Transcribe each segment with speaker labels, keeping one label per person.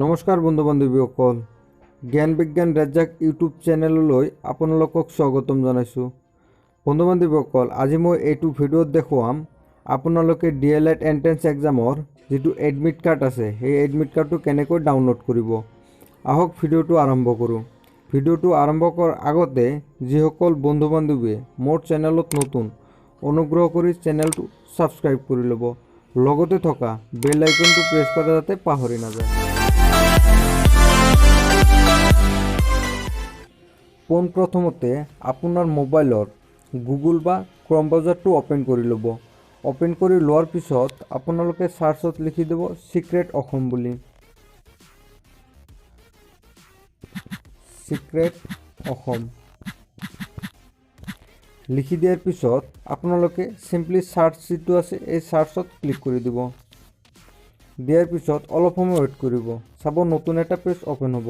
Speaker 1: নমস্কাৰ বন্ধু বান্ধৱীসকল, জ্ঞান বিজ্ঞান ৰাজ্জাক ইউটিউব চেনেললৈ আপোনালোকক স্বাগতম জনাইছোঁ। বন্ধু বান্ধৱীসকল, আজি মই এইটো ভিডিঅ'ত দেখুৱাম আপোনালোকে ডি.এল.এড এণ্ট্ৰেঞ্চ এক্সামৰ যিটো এডমিট কাৰ্ড আছে, সেই এডমিট কাৰ্ডটো কেনেকৈ ডাউনলোড কৰিব। আহক ভিডিঅ'টো আৰম্ভ কৰোঁ। ভিডিঅ'টো আৰম্ভ কৰাৰ আগতে যিসকল বন্ধু বান্ধৱীয়ে মোৰ চেনেলত নতুন, অনুগ্ৰহ কৰি চেনেলটো ছাবস্ক্ৰাইব কৰি ল'ব, লগতে থকা বেল আইকনটো প্ৰেছ কৰা যাতে পাহৰি নাযায়। পোনপ্ৰথমতে আপোনাৰ মোবাইলৰ গুগল বা ক্ৰম ব্ৰাউজাৰটো অ'পেন কৰি ল'ব। অ'পেন কৰি লোৱাৰ পিছত আপোনালোকে চাৰ্চত লিখি দিব চিক্ৰেট অসম বুলি। চিক্ৰেট অসম লিখি দিয়াৰ পিছত আপোনালোকে চিম্পলি চাৰ্চ যিটো আছে, এই চাৰ্চত ক্লিক কৰি দিব। দিয়াৰ পিছত অলপ সময় ৱেইট কৰিব। চাব, নতুন এটা পেজ অ'পেন হ'ব।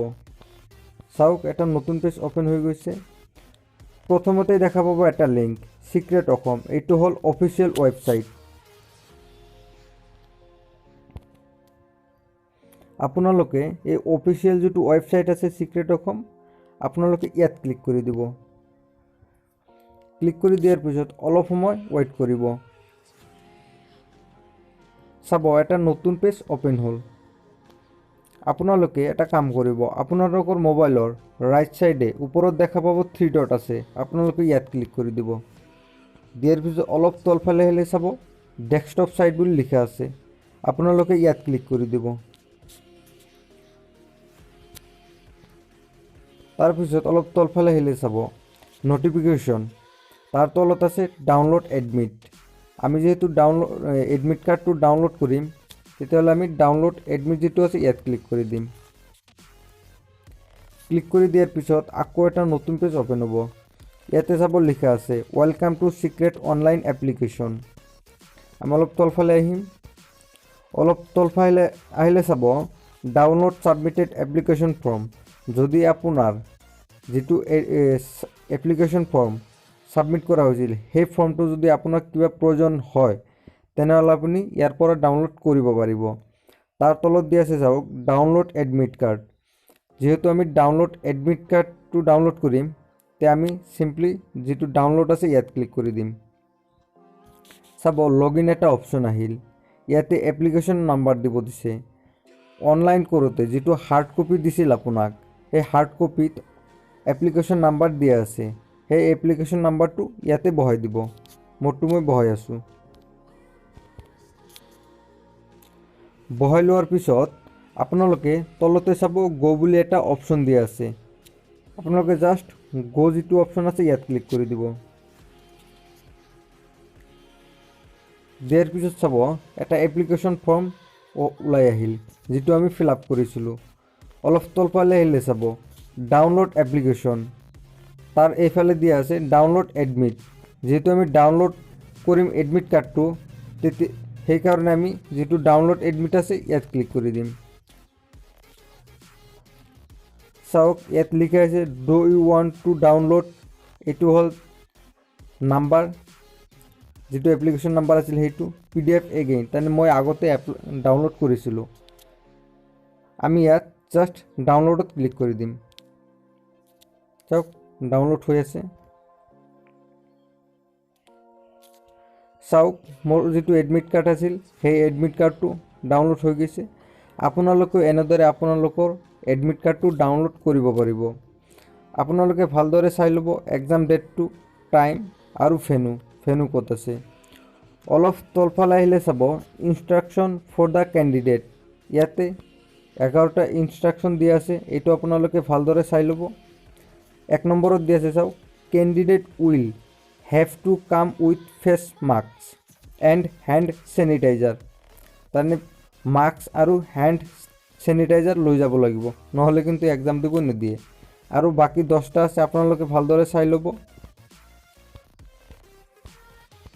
Speaker 1: চাওক, এটা নতুন পেজ অ'পেন হৈ গৈছে। প্ৰথমতে দেখা পাব এটা লিংক, চিক্ৰেট অসম। এইটো হ'ল অফিচিয়েল ৱেবছাইট। আপোনালোকে এই অফিচিয়েল যিটো ৱেবছাইট আছে চিক্ৰেট অসম, আপোনালোকে ইয়াত ক্লিক কৰি দিব। ক্লিক কৰি দিয়াৰ পিছত অলপ সময় ৱেইট কৰিব। চাব, এটা নতুন পেজ অ'পেন হ'ল। আপোনালোকে এটা কাম কৰিব, আপোনালোকৰ মোবাইলৰ ৰাইট ছাইডে ওপৰত দেখা পাব থ্ৰী ডট আছে, আপোনালোকে ইয়াত ক্লিক কৰি দিব। দিয়াৰ পিছত অলপ তলফালে আহিলে চাব ডেস্কটপ ছাইট বুলি লিখা আছে, আপোনালোকে ইয়াত ক্লিক কৰি দিব। তাৰপিছত অলপ তলফালে আহিলে চাব নটিফিকেশ্যন, তাৰ তলত আছে ডাউনলোড এডমিট। আমি যিহেতু ডাউনলোড এডমিট কাৰ্ডটো ডাউনলোড কৰিম, তেতিয়াহ'লে আমি ডাউনলোড এডমিট যিটো আছে ইয়াত ক্লিক কৰি দিম। ক্লিক কৰি দিয়াৰ পিছত আকৌ এটা নতুন পেজ অ'পেন হ'ব। ইয়াতে চাব লিখা আছে welcome to secret online application. আমি অলপ তলফালে আহিম। অলপ তলফালে আহিলে চাব ডাউনলোড ছাবমিটেড এপ্লিকেশ্যন ফৰ্ম। যদি আপোনাৰ যিটো এপ্লিকেশ্যন ফৰ্ম ছাবমিট কৰা হৈছিল, সেই ফৰ্মটো যদি আপোনাক কিবা প্ৰয়োজন হয়, তেনেহ'লে আপুনি ইয়াৰ পৰা ডাউনলোড কৰিব পাৰিব। তাৰ তলত দিয়া আছে চাওক ডাউনলোড এডমিট কাৰ্ড। যিহেতু আমি ডাউনলোড এডমিট কাৰ্ডটো ডাউনলোড কৰিম, তে আমি চিম্পলি যিটো ডাউনলোড আছে ইয়াত ক্লিক কৰি দিম। চাব, লগ ইন এটা অপশ্যন আহিল। ইয়াতে এপ্লিকেশ্যন নাম্বাৰ দিব দিছে। অনলাইন কৰোঁতে যিটো হাৰ্ড কপি দিছিল আপোনাক, সেই হাৰ্ড কপিত এপ্লিকেশ্যন নাম্বাৰ দিয়া আছে, সেই এপ্লিকেশ্যন নাম্বাৰটো ইয়াতে বহাই দিব। মোৰটো মই বহাই আছোঁ। বহাই লোৱাৰ পিছত আপোনালোকে তলতে চাব গ' বুলি এটা অপশ্যন দিয়া আছে, আপোনালোকে জাষ্ট গ' যিটো অপশ্যন আছে ইয়াত ক্লিক কৰি দিব। দিয়াৰ পিছত চাব এটা এপ্লিকেশ্যন ফৰ্ম ওলাই আহিল, যিটো আমি ফিল আপ কৰিছিলোঁ। অলপ তলফালে আহিলে চাব ডাউনলোড এপ্লিকেশ্যন, তাৰ এইফালে দিয়া আছে ডাউনলোড এডমিট। যিহেতু আমি ডাউনলোড কৰিম এডমিট কাৰ্ডটো, তেতিয়া সেইকাৰণে আমি যিটো ডাউনলোড এডমিট আছে ইয়াত ক্লিক কৰি দিম। চাওক, ইয়াত লিখা আছে do you want to download. এইটো হ'ল নাম্বাৰ, যিটো এপ্লিকেশ্যন নাম্বাৰ আছিল সেইটো পিডিএফ এগেইন, তাৰমানে মই আগতে ডাউনলোড কৰিছিলোঁ। আমি ইয়াত জাষ্ট ডাউনলোডত ক্লিক কৰি দিম। চাওক, ডাউনলোড হৈ আছে। চাওক, মোৰ যিটো এডমিট কাৰ্ড আছিল সেই এডমিট কাৰ্ডটো ডাউনলোড হৈ গৈছে। আপোনালোকেও এনেদৰে আপোনালোকৰ এডমিট কাৰ্ডটো ডাউনলোড কৰিব পাৰিব। আপোনালোকে ভালদৰে চাই ল'ব এক্সাম ডেটটো, টাইম আৰু ভেনু ক'ত আছে। অলপ তলফালে আহিলে চাব ইনষ্ট্ৰাকশ্যন ফৰ the candidate, ইয়াতে 11টা ইনষ্ট্ৰাকশ্যন দিয়া আছে, এইটো আপোনালোকে ভালদৰে চাই ল'ব। 1 নম্বৰত দিয়া আছে চাওক, candidate will have to come with face mask and hand sanitizer। তাৰমানে মাস্ক আৰু হেণ্ড চেনিটাইজাৰ লৈ যাব লাগিব, নহ'লে কিন্তু এক্সাম দিব নিদিয়ে। আৰু বাকী 10টা আছে, আপোনালোকে ভালদৰে চাই ল'ব।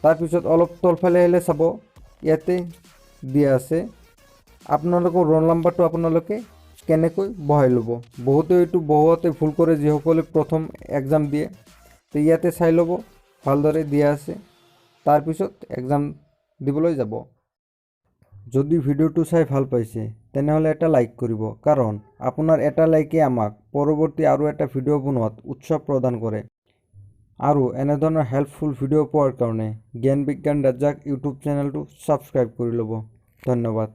Speaker 1: তাৰপিছত অলপ তলফালে আহিলে চাব ইয়াতে দিয়া আছে আপোনালোকৰ ৰোল নাম্বাৰটো আপোনালোকে কেনেকৈ বহাই ল'ব। বহুতে এইটো বহুতে ভুল কৰে যিসকলে প্ৰথম এক্সাম দিয়ে, তো ইয়াতে চাই ল'ব ভালদৰে দিয়া আছে। তাৰপিছত এক্সাম দিবলৈ যাব। যদি ভিডিঅ'টো চাই ভাল পাইছে, তেনেহ'লে এটা লাইক কৰিব, কাৰণ আপোনাৰ এটা লাইকে আমাক পৰৱৰ্তী আৰু এটা ভিডিঅ' বনোৱাত উৎসাহ প্ৰদান কৰে। আৰু এনেধৰণৰ হেল্পফুল ভিডিঅ' পোৱাৰ কাৰণে জ্ঞান বিজ্ঞান ৰাজ্জাক ইউটিউব চেনেলটো ছাবস্ক্ৰাইব কৰি ল'ব। ধন্যবাদ।